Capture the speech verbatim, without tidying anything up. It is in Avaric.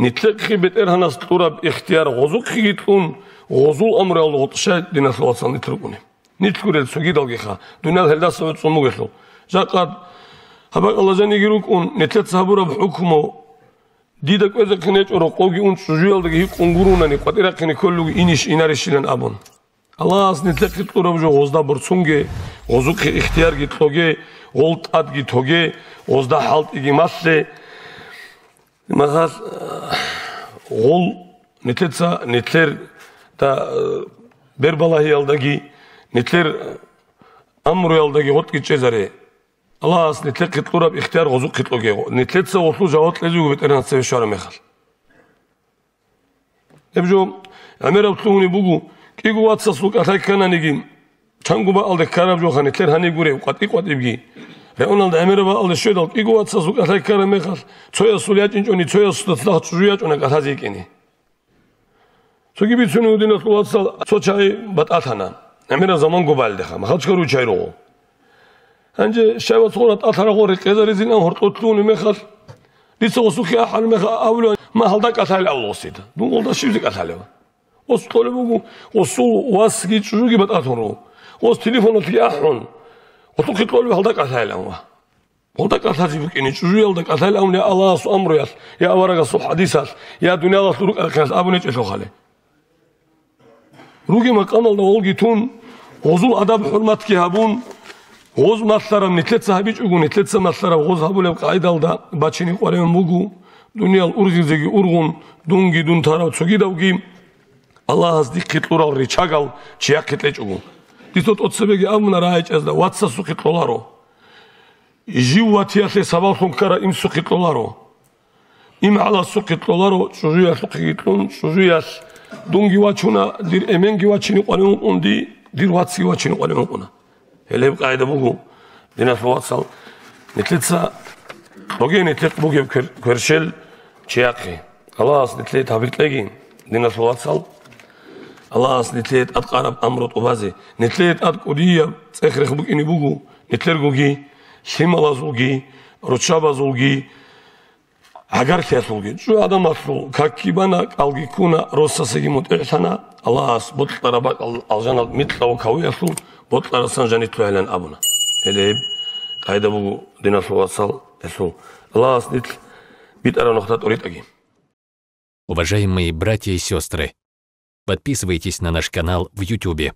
Нилъехъе БетӀергьанас кьураб ихтияр гъозухъеги кьун, гъозул амруялда гъоркье диналъул вацал нилъ рукӀуна. Нилъ гурел цогидалгиха, дуниял гьелдаса гӀуцӀун бугелъул. Жакъа гьаб бакӀалда жаниги рукӀун, нилъеца гьабураб хӀукму, дида кӀвезехъин гьечӀо, рокъовги ун чӀужуялдаги гьикъун гурони, къватӀирахъине кколелги инищ-инарищилан абун. Аллагьас нилъехъе кьураб жо гъозда борцунге, гъозухъе ихтиярги кьоге, гъол тӀадги тоге, гъозда хӀалтӀиги малъе. Махал, гъол нилъеца, нилъер да, э, бербалагьиялдаги, нилъер амруялдаги гъоркье чӀезаре. Аллагьас нилъехъе кьураб ихтияр гъозухъе кьоге, нилъеца гъолъул жаваб кьезе вуго БетӀергьанас цеве щвараб мехалъ. Гьеб жо гӀемераб лъугьунеб буго, кӀиго вацасул кӀалъай ккананиги, чанго бакӀалде ккараб жоха нилъер гьаниб гуреб, къватӀи-къватӀибги. Регьуналда гӀемераб бакӀалде щведал, кӀиго вацасул кӀалъай ккараб мехалъ, цоясул ячӀинчӀони, цоясда цадахъ чӀужу ячӀуна кӀалъазе йикӀине. Цоги бицунев диналъул вацал цо чагӀи батӀалъана. ГӀемераб заманго балдеха, махалчкару чай руго. Гьанже щай вацгъуна тӀалъарагъун рекъезаризилан гьоркьор лъугьунеб мехалъ, дица гъосухъе ахӀараб мехалъ абулев, ма гьалда кӀалъайилан гъосида. Дун гъолда щибзи кьалъалева? Гъос кьолеб буго, гъосул васги чӀужуги батӀалъун руго. Гъос телефоналъе ахӀун, гъосухъе кьолеб гьалда кӀалъайилан ва. Гъолда кӀалъазе букӀине, чӀужуялда кӀалъайилан абуни Аллагьасул амруялъ, я аварагасул хӀадисалъ, я дуниялалъул рукӀарахъиналъ абун гьечӀелъухъали. Руги макъамалда гъолги тун, гъозул адаб-хӀурматги гьабун, гъоз малъараб нилъеца гьабичӀого, нилъеца малъараб гъоз гьабулеб къагӀидалда бачине къваригӀун буго, дуниял ургъизеги ургъун, дунги дун тарав цогидавги Аллагьас дихъе кьурал ричагал чияхъе кьечӀого. Дица тӀоцебеги абуна рагӀичӀезда, вацасухъе кьоларо. Жив ватиялъе сабаблъун ккарав имсухъе кьоларо. Им гьаласухъе кьоларо, чӀужуялъухъеги кьун, чӀужуялъ дунги вачуна, дир эменги вачине къваригӀун вукӀун, ди-, дир вацги вачине къваригӀун вукӀуна. Гьеле гьеб къагӀида буго, диналъул вацал, нилъеца кьоге нилъехъ бугеб квер-, кверщел чияхъе. Аллагьас нилъее тавфикъ кьеги, диналъул вацал. Аллагьас нилъее тӀад къараб амру тӀубазе. Нилъее тӀад кӀудияб цӀех-рех букӀине буго, нилъергоги, лъималазулги, руччабазулги, гӀагарлъиялъулги. ЧӀужу гӀадамалъул какги бана, кӀалги ккуна, росасаги мутӀигӀлъана, Аллагьас бокьараб бакӀал алжанал микьа ва кавиялъул бокьарасан жанитлъугьилан абуна. Гьеле гьеб къагӀида буго, диналъул вацал, гьелъул. Аллагьас нилъ битӀараб нухда тӀуритӀаги. Уважаемые братья и сестры, подписывайтесь на наш канал в Ютубе.